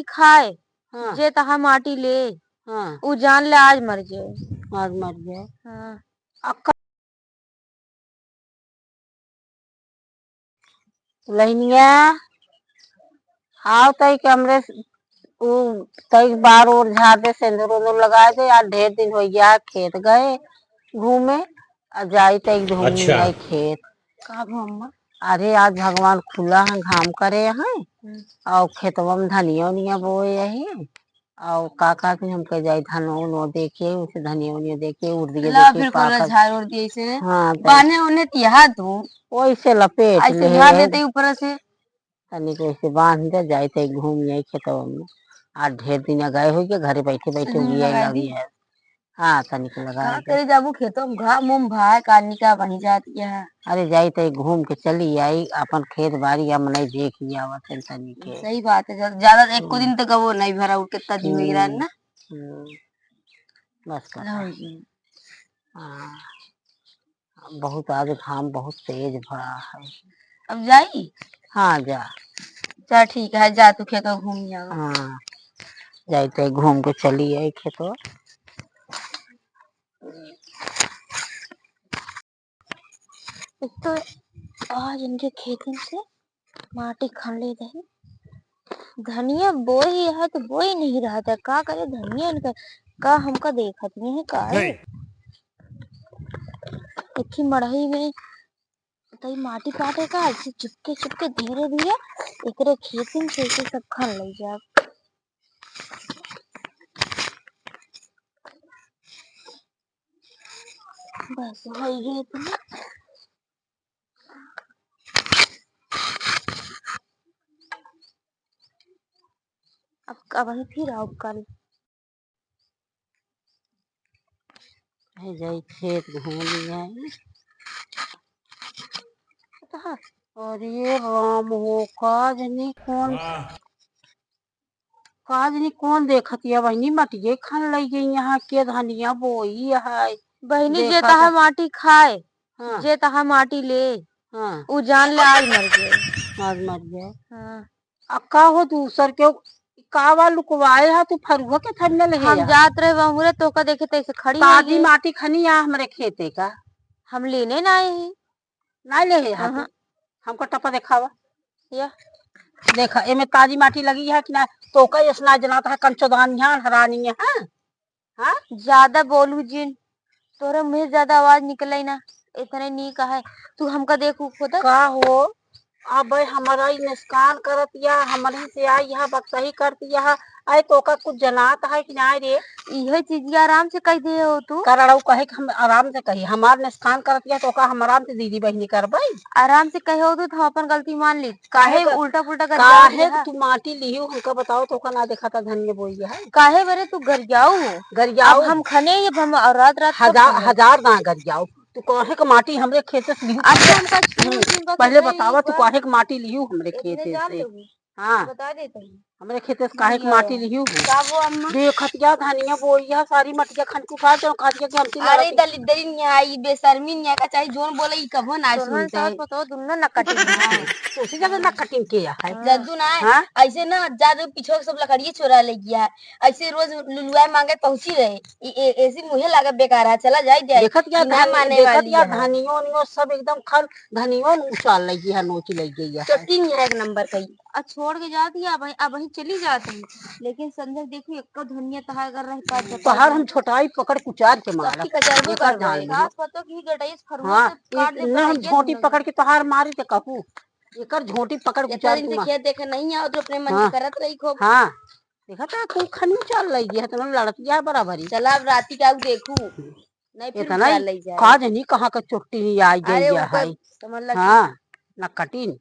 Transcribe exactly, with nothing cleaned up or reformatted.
खाए, हाँ। जे तहा माटी ले, हाँ। उ जान ले आज मर जाए। आज मर जाए। हाँ। अक्का दुलहिनिया, आओ तई के हमरे स-, उ, तई बार ओर झाड़ दे, सेंदूर उंदूर लगाए दे। आज ढेर दिन होइ गया खेत गए घूमे, आ जाई तई घूम अच्छा। आई खेत। का भो अम्मा? अरे आज भगवान खुला है, घाम करे हैं, हम्म। और खेतवा में धनिया उनिया बोए यही, और का का के हमके जाई धनो उनो देखे, उसे धनिया उनिया देखे, उर्दिया ला देखे, फिर कोनो पाकल। झाड़ उड़ दिए से। हाँ, तो बान्हे ओन्हे तिहा तू। ओइसे लपेट ऐसे ले झाड़ है। देते ऊपर से। तनी को ऐसे बांध दे, जाई तई घूम आई खेतवा में। आज ढेर दिन गए होइ के घरे बैठे बैठे घूम उगिया लगा लगी दी। है। हाँ, तनिक लगा का दे। करे जाबू खेतों में, घाम उम भाई कानी का वहीं जाती है। अरे जाई तई घूम के चली आई, अपन खेत बारी या मनई देख ही आवत है तनी के। सही बात है, ज्या-, ज्यादा एको हम्म। दिन तक वो नहीं भरा, उ कितना दिन में गिरा हम्म। ना। हम्म। बस कर। हाँ जी। हाँ। बहुत आज घाम बहुत तेज भरा है। अब जाई? हाँ, जा। चल ठीक है, जा तू खेतवा घूम आओ। हाँ, जाई तई घूम के चली आई खेतवा। एक तो आज इनके खेतन से माटी खन ले रही। धनिया बोई है तो बोई नहीं रहा था, का करे धनिया इनका, का हमका देखत नहीं है का है? नहीं। एक ही मड़ही में तई माटी पाटे का, ऐसे चुपके चुपके धीरे धीरे एकरे खेतिन से ऐसे सब खन लई जाब। बस, होइ गए इतना। अब, अब हम फिर आओ कल। है जाई खेत घूम लिया है। अरे राम हो, का जनी कौन, वाह। का जनी कौन देखत या बहिनी, मटिये खन लई गई यहाँ के धनिया बोई है। बहिनी, जे देखा तहा था। माटी खाए, हाँ। जे तहा माटी ले, हाँ। उ जान ले आज मर गए। आज मर गए। हाँ। आ का हो दूसर के कावा लुकवाए हा तू फरुआ के थन्ने ले हम या। जात रहे बहुरे तोका देखे तैसे खड़ी ताजी होइए। माटी खनी या हमरे खेते का। हम लेने ना आए ही। ना ले हे हा तू। अहाँ। हमको टपा देखावा। या। देखा, एमे ताजी माटी लगी है कि ना? तोका ऐसना जना तहा कंचोदान यहाँ हरानी है, हाँ? हाँ? ज्यादा बोलू जिन, तोरे मुँह से ज्यादा आवाज निकले ना, इतने नीक है। तू हमका देखू खुद। का हो, अब हमरा ई नुकसान करत या, हमरी से आई यहाँ बकसही करत या, आए तोका कुछ जनात है कि ना रे? इहे चीज आराम से कह दे हो तू। करड़ऊ कहे कि हम आराम से कही, हमार नुकसान करत या, तोका हम आराम से दीदी बहिनी करबई? आराम से कहे हो तू, तो हम अपन गलती मान ली। काहे काहे क-, उल्टा पुल्टा गरियावत काहे रहा? तू माटी लिहियो, हमका बताओ, तोका ना देखाता धनिया बोई है? काहे बरे तू गरियाऊ हो? गरियाऊ? अब हम खने ही, अब हम और रात रात कब हजार, खने? हजार ना गरियाऊ। तू काहे क माटी हमरे खेते से लिहियो? अच्छा, हमका छू हम्म, जिनका पहले कितना बतावा, ही तू बा? काहे क माटी लिहियो हमरे इतने खेते जान से? लेबू। हाँ। बता देते हैं। हमरे खेते से काहे क माटी लिहियो हो? का वो अम्मा? देखत या धनिया बोई है, सारी मटिया खन के उठा के, कहत या कि हमसे अरे लड़त दलिद्दरी निया, ई बेशर्मी निया का चाही, जोन बोले ई कबो ना तोहन सुनते सास हैं। पतोह दुन्नो नकटिन है। तोसे ज्यादा नकटिन के है? हाँ। जद्दू ना है। हाँ? ऐसे ना, जा जो पीछे सब लकड़िए चोरा ले गया है। ऐसे रोज लुलुआ मांगे पहुंची रहे। ई ए-, ऐसी मुहे लागे बेकार है, चला जाए दे। देखत या कि ना धन-, माने देखत वाली या है। धनियो उनियो सब एकदम खन, धनियो उचाल लगी है, नोच लग गई है। चोटी निया एक नंबर का ई। आ छोड़ के जात ही, अब, अब वहीं चली जात ही। लेकिन संजय देखू, एक्को धनिया तहार अगर रह पात, तहार हम छोटाई पकड़ कुचार के मारब। सबकी कचरबो एकर करबे। जान ली। सास पतोह की गटई से फरुआ हाँ, से काट एक दे, न हम पराइए झोंटी दुनो पकड़ के तहार मारी त कहू, एकर झोंटी पकड़ इतना कुचार दिन के से मार। खेत देखे नहीं आओ तो अपने मन हाँ। से करत रही खूब। हाँ, देखा था तू खनी चल रही है, तो लड़तिया बराबरी। चला अब राती का देखू। नहीं, फिर इतना उतार ही लई जाए। का जनी कहाँ का चोटी नहीं आई गई अरे, है, ऊपर है। समझ लग हाँ, ना कटिन।